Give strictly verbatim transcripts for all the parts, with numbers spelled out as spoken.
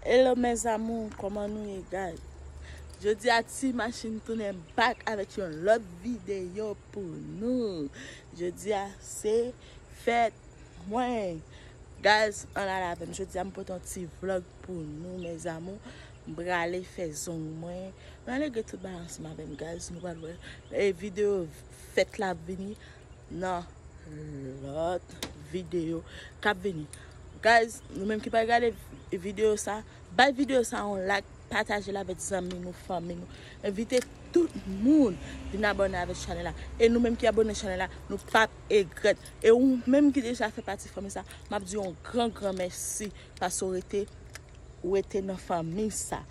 Hello mes amours, kòman nou ye, guys? Jodi a Ti Machin tounen back avèk yon lòt videyo pou nou. Jodi a se fèt mwen. Guys, ann ale avè m. Jodi a m pote yon ti vlog pou nou, mes amours. M prale fè zong mwen. Ann ale gade tout bagay ansanm avè m, guys. Nou pral wè. E videyo fèt la ap vini nan lòt videyo k ap vini. Guys, nou menm ki pa gade videyo sa, bay videyo sa yon like, pataje l avèk zanmi nou, fanmi nou. Envite tout moun vin abòne avèk chanèl la. E nou menm ki abòne chanèl la, nou p ap egrèt. E ou menm ki deja fè pati fanmi sa, m ap di yon gran, gran mèsi paske w rete, ou rete nan fanmi sa.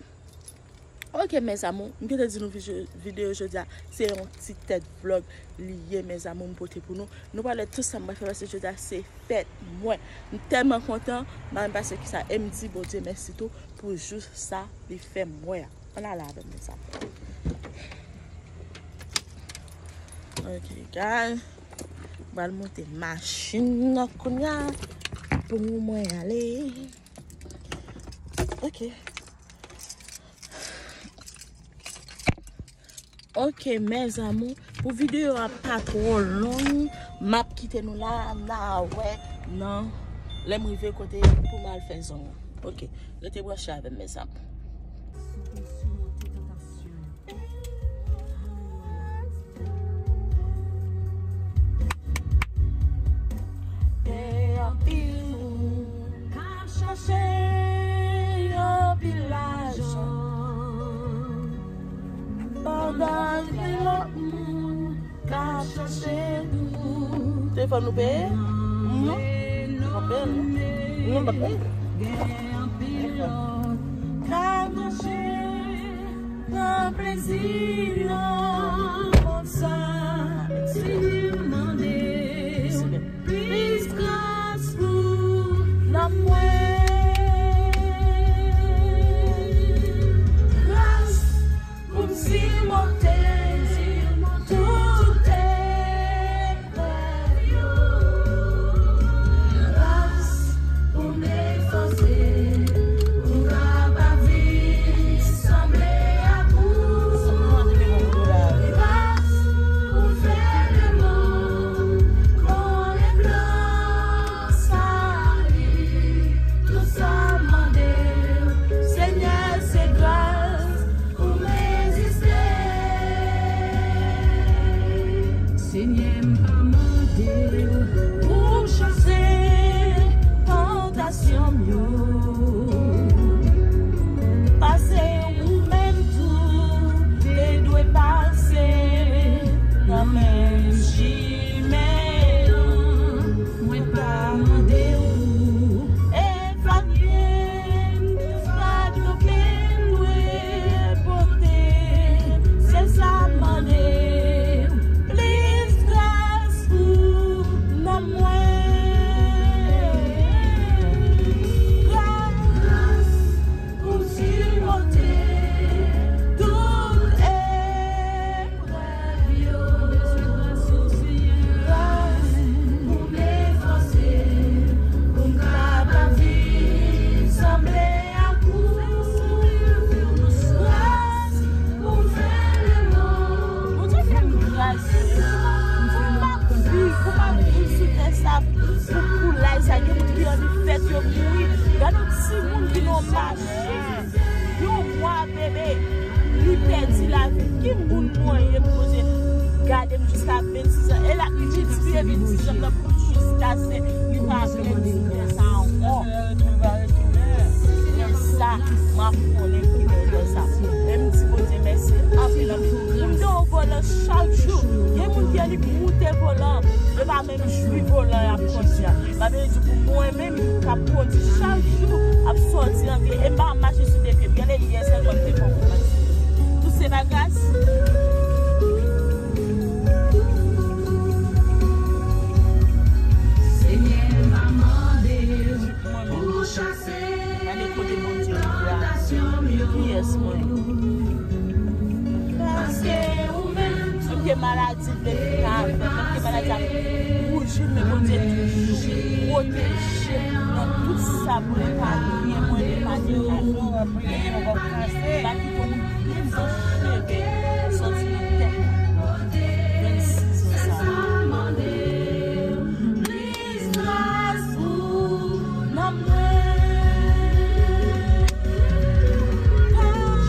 Ok, mes amours, m gentan di nou vide-, videyo jodi a, se yon ti tèt vlog li ye, mes amours, m pote pou nou. Nou pral wè tout sa m pral fè, paske jodi a se fèt mwen. M tèlman kontan, m pa menm pa sav kisa. E m di Bondye mèsi tou pou jou sa li fè m wè a. Ann ale avè m, mes amours. Ok, guys. M pral monte machin nan kounye a pou mwen ale. Ok. Ok, mes amours, pou videyo a pa twò long, m ap kite nou la, n a wè nan lè m rive kote pou m al fè zong. Ok, rete branche avè m, mes amours. Gen anpil moun k ap chache yon pil lajan, pandan gen lòt moun k ap chache tou. Telefòn nou peye? Non. Nou pa peye, non. Non, pa peye. Gen anpil lòt k ap mache nan plezi nan mond sa. Senyè, m mande w plis gras pou nanm mwen. Gras pou m simonte tout eprèv yo. Gras pou m defanse, pou m kapab viv sanble ak ou. Gras pou m fè lemonn konnen plan sali. Tout sa m mande w, Senyè, se gras pou m reziste. Senyè, m pa mande w pou w chase tantasyon m yo. Paske ou menm tou te dwe pase nan menm chimen an. Mwen pa mande w pou efanye m de fado ke m dwe pote. Se sa m mande w, plis gras pou nanm mwen. Gras pou m simonte tout eprèv yo. Gras pou m defanse, pou m kapab viv sanble ak ou. Gras pou m fè lemonn. Bondye fè m gras. Pou m pa viv, pou m pa viv sou tè sa, pou koulay sa. Gen moun ki annik fèt yo mouri. Gade yon timoun ki nan machin, yon mwa bebe, li pèdi lavi. Ki moun mwen ye pou Bondye gade m jiska vennsis an? E l ap miltipliye vennsis an nan pou jiskaske li pa vle di lè sa ankò. Se sa m ap konnen ki lè sa. E m di Bondye mèsi anpil, anpil. M te yon volan chak jou. Gen moun ki annik moute volan, yo pa menm jwi volan y ap kondui a. Sa vle di pou mwen menm k ap kondui chak jou, ap sòti an vye, e m pa mache sou de pye m. Gade yè sèlman m te pran pou mache. Tout se pa gras. Senyè, m pa mande w pou w chase tantasyon m yo. Kiyès mwen? Paske ou menm tou. Menm ke maladi vle vin avè m, menm ke maladi ap bouji m, men Bondye toujou pwoteje m nan tout sa pou li pa gen mwen, li pa gen mwen. Priye, nou p ap kase. Pa kite yon zanj leve soti nan tèt nou. Vennsis an sa. Plis gras pou nanm mwen. Gras.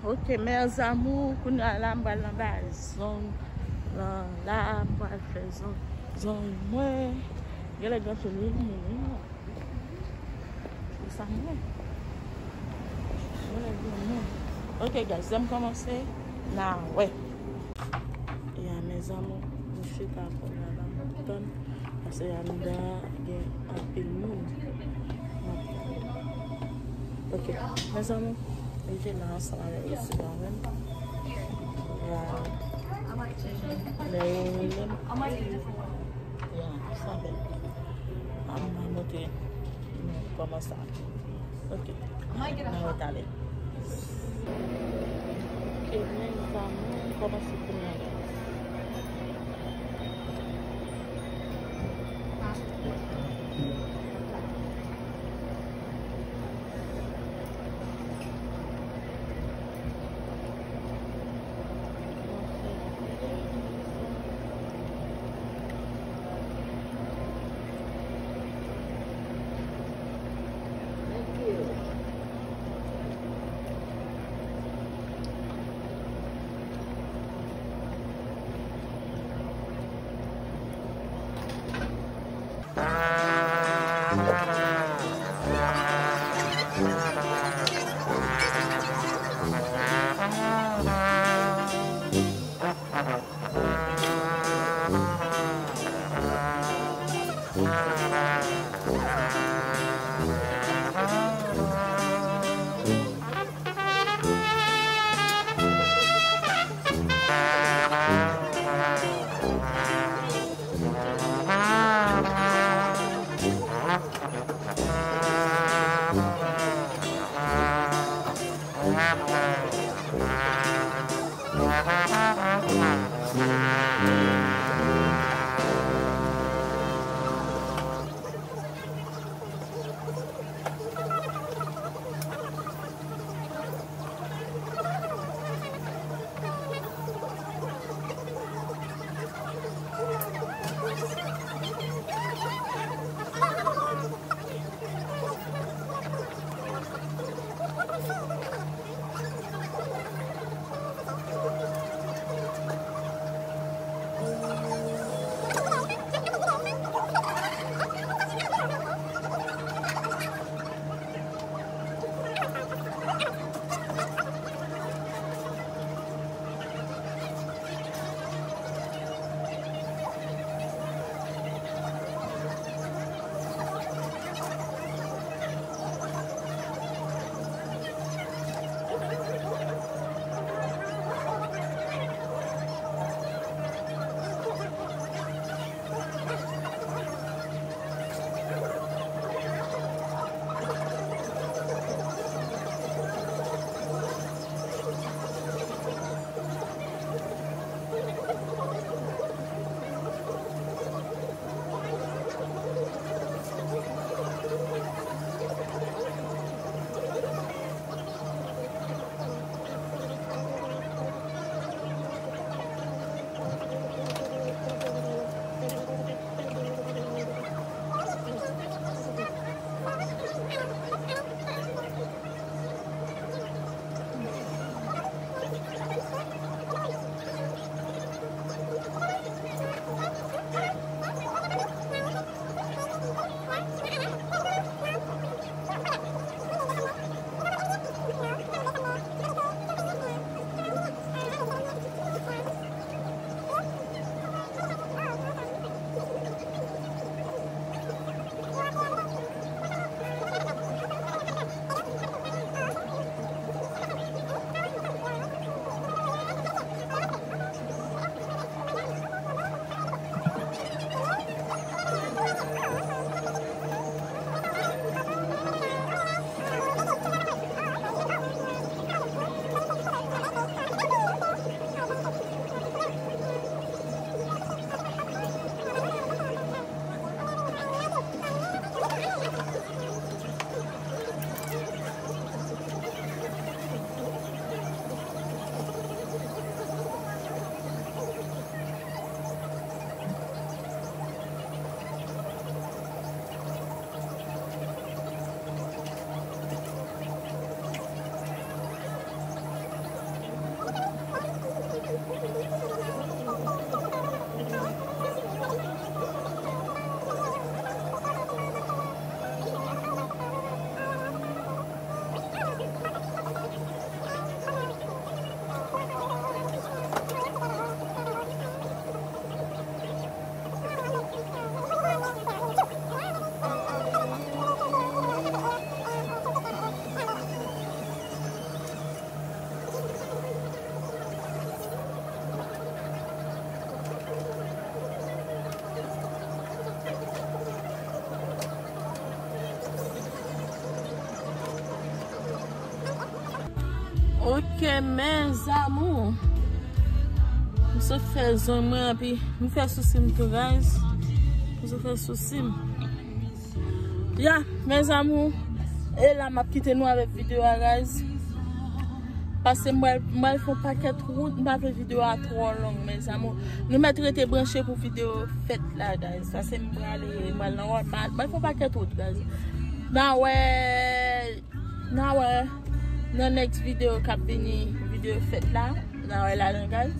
Ok, mes amours, kounye a la m pral nan bay zong lan la, m pral fè zong, zong mwen. Genlè gen anpil moun, wi, non. Sa mwen. Mwen lè gen moun. Ok, guys, lè m kòmanse, n a wè. Ya, mes amours, m chita kounye a la, m ap tann. Paske anndan gen anpil moun. M ap tann. Ok, mes amours, m te la ansanm avèk Lucy Warren. Ya. Lè yo rele m. Ya, sa bèl. An, m a montre nou kòman sa. Ok. Nan retale. Ok, mes amours, kòmanse kounye a, guys. Ok, mes amours. M sot fè zong mwen, epi m fè sousi m tou, guys. M sot fè sousi m. Ya, mes amours. E la, m ap kite nou avèk videyo a, guys. Paske m pral, m pral fè yon pakèt wout, m pa vle videyo a twò long, mes amours. Nou mèt rete branche pou videyo fèt la, guys. Paske m prale, m pral nan Walmart, m pral fè yon pakèt wout, guys. N a wè, n a wè nan next videyo k ap vini, videyo fèt la. N a wè ladan, guys.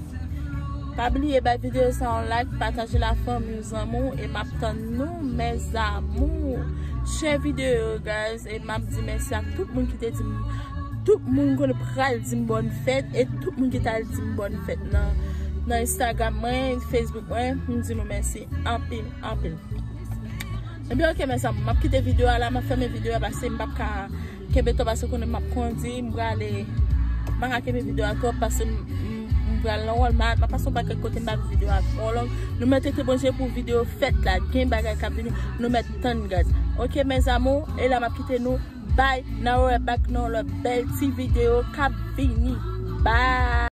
Pa bliye bay videyo sa yon like, pataje la fanmi zanmi w, e m ap tann nou, mes amours. Share videyo, guys, e m ap di mèsi ak tout moun ki te di m, tout moun konn pral di m bòn fèt, e tout moun ki t al di m bòn fèt nan, nan Instagram mwen, Facebook mwen, m di nou mèsi anpil, anpil. Ebyen, ok, mes amours, m ap kite videyo a la, m ap fèmen videyo a, paske m p ap ka kenbe twòp, paske konnen m ap kondi, m prale, m pa ka kenbe videyo a twòp, paske m, m, m pral nan Walmart, m ap pase yon pakèt kote, m pa vle videyo a twò long. Nou mèt rete branche pou videyo fèt la, gen bagay k ap vini, nou mèt tann, guys. Ok, mes amours, e la m ap kite nou, bye, n a wè back nan lòt bèl ti videyo k ap vini. Bye.